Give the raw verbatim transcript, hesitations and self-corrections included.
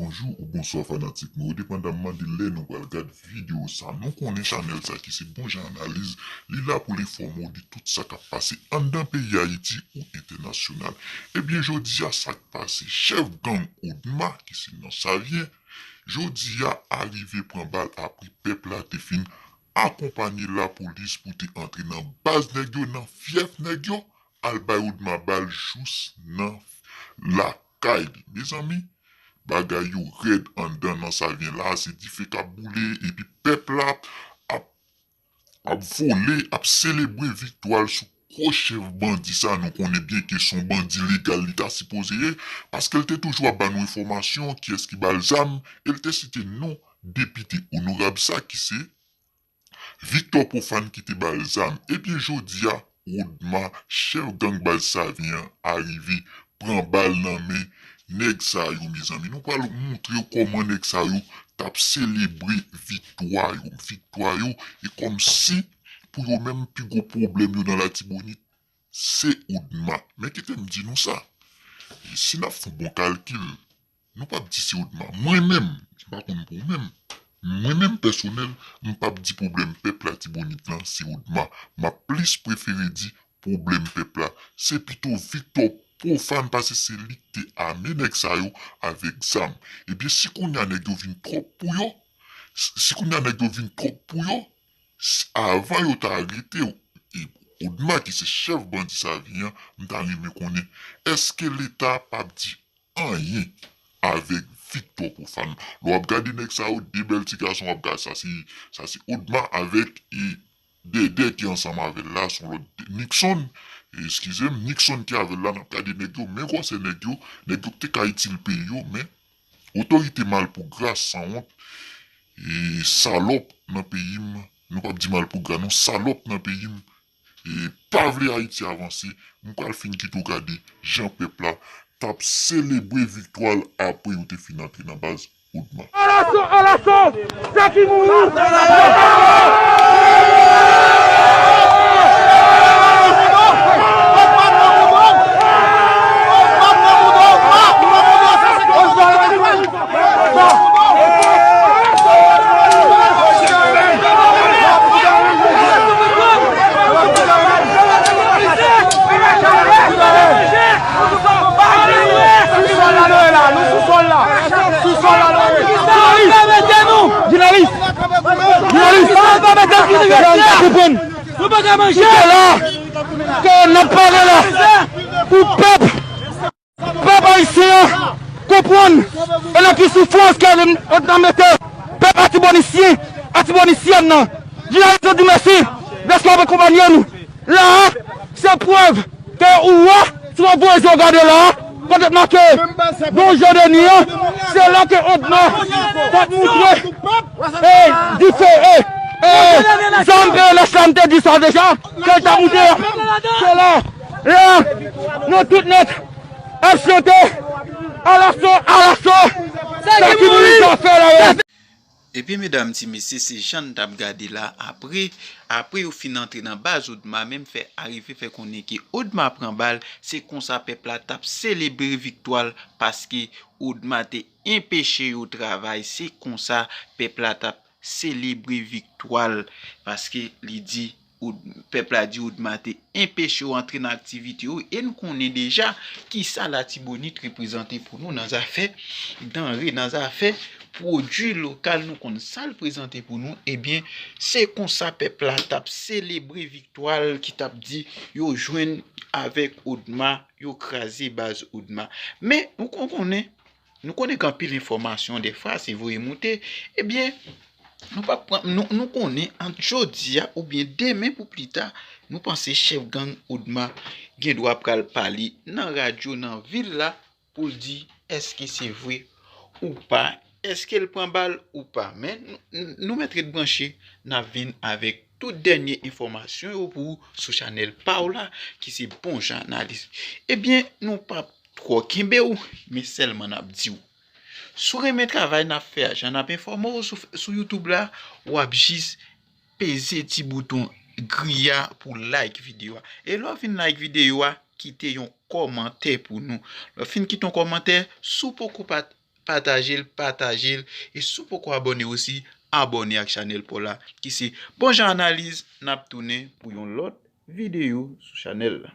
Bonjou ou bonswa fanatik mwen yo, depandaman de lè nou pral gad videyo sa. Nou konnen chanèl sa ki se Bon Jan Analiz, li la pou l enfòme w de tout sa k ap pase anndan peyi Ayiti ou entènasyonal. Ebyen, jodi a, sa k pase? Chèf gang Odma, ki se non Savyen, jodi a, arive pran bal apre pèp la te fin akonpanye lapolis pou te antre nan baz nèg yo, nan fyèf nèg yo, al bay Odma bal jous nan lakay li. Mezanmi, bagay yo rèd anndan non Savyen la, se dife k ap boule, epi pèp la ap, ap vole, ap selebre viktwa l sou gwo chèf bandi sa, nou konnen byen ke se yon bandi legal li ta sipoze ye, paske l te toujou ap ba nou enfòmasyon kiyès ki ba l zam, e l te site non depite onorab sa ki se Victor Profane ki te ba l zam. Ebyen, jodi a, Odma, chèf gang baz Savyen an, arive pran bal nan men nèg sa yo, mezanmi. Nou pral montre w kòman nèg sa yo t ap selebre viktwa yo, viktwa yo, e kòmsi pou yo menm pi gwo pwoblèm yo nan Latibonit, se Odma. Men kite m di nou sa, e si n ap fè yon bon kalkil, nou p ap di se Odma. Mwen menm, m pa konn pou ou menm, mwen menm pèsonèl, m p ap di pwoblèm pèp Latibonit lan se Odma. M ap plis prefere di pwoblèm pèp la se pito Victor Profane, paske se li k te ame nèg sa yo avèk zam. Ebyen, si kounye a nèg yo vin twòp pou yo, si kounye a nèg yo vin twòp pou yo, avan yo ta arete Odma ki se chèf bandi Savyen an, m ta renmen konnen èske Leta p ap di anyen avèk Victor Profane. Lè w ap gade nèg sa yo, de bèl ti gason, w ap gade sa se, sa se Odma avèk e Dèdè ki ansanm avè l la, se yon lòt Nixon, eskize m, Nixon ki avè l la, n ap gade nèg yo, men gwosè nèg yo, nèg yo k te ka itil peyi yo, men otorite malpougra, sanwont, e salòp nan peyi m, nou p ap di malpougra non, salòp nan peyi m, e pa vle Ayiti avanse, m pral fin kite w gade jan pèp la t ap selebre viktwa l apre yo te fin antre nan baz Odma. Alaso, alaso, sa ki mouri. Sou sòl la nou ye la, nou sou sòl la. Sou sòl la nou ye. Jounalis, jounalis, nou pa ka manje. Kite la, ke n ap pale la pou pèp. Pèp ayisyen an konprann e nan ki soufrans ke n ap mete pèp atibonisyen, atibonisyèn nan. Jounalis, nou di mèsi dèske w ap akonpanye nou. La a, se prèv ke ou wè, si w ap voye je w gade la a, kote t make Don Jan Deni an, se la ke Odma t ap moutre e dife e, e zam P N H la, m te di sa deja, ke l t ap moutre a. Se la, la, nou tout nèt ap chante, alaso, alaso, sa ki mouri sa fè la yo. Ebyen, medam, ti mesye, se jan n t ap gade la, apre, apre yo fin antre nan baz Odma, menm fè arive fè konnen ke Odma pran bal, se konsa pèp la t ap selebre viktwa l, paske Odma te enpeche yo travay, se konsa pèp la t ap selebre viktwa l, paske li di, Od-, pèp la di Odma te enpeche yo antre nan aktivite yo, e n konnen deja kisa Latibonit reprezante pou nou nan zafè danre, nan zafè pwodui lokal, nou konn sa l prezante pou nou, ebyen, se konsa pèp la t ap selebre viktwa l ki t ap di yo jwenn avèk Odma, yo kraze baz Odma. Men, nou kon-, konnen, nou konnen gen anpil enfòmasyon, dèfwa, se voye moute, ebyen, nou pa pran, nou, nou konnen ant jodi a oubyen demen pou pita, nou panse chèf gang Odma gen dwa pral pale nan radyo, nan vil la, pou l di èske se vre ou pa, èske l pran bal ou pa. Men nou, nou mèt ret branche, n ap vin avèk tout dènye enfòmasyon yo pou ou sou chanèl pa w la, ki se Bon Jan Analiz. Ebyen, nou p ap twò kenbe w, men sèlman n ap di w, si w renmen travay n ap fè a, jan n ap enfòme w sou, sou YouTube la, w ap jis peze ti bouton gri a pou like videyo a. E lè w fin like videyo a, kite yon kòmantè pou nou. Lè w fin kite yon kòmantè, si w poko pa t pataje l, pataje l. E si w poko abòne osi, abòne ak chanèl pa w la, ki se Bon Jan Analiz. N ap tounen pou yon lòt videyo sou chanèl la.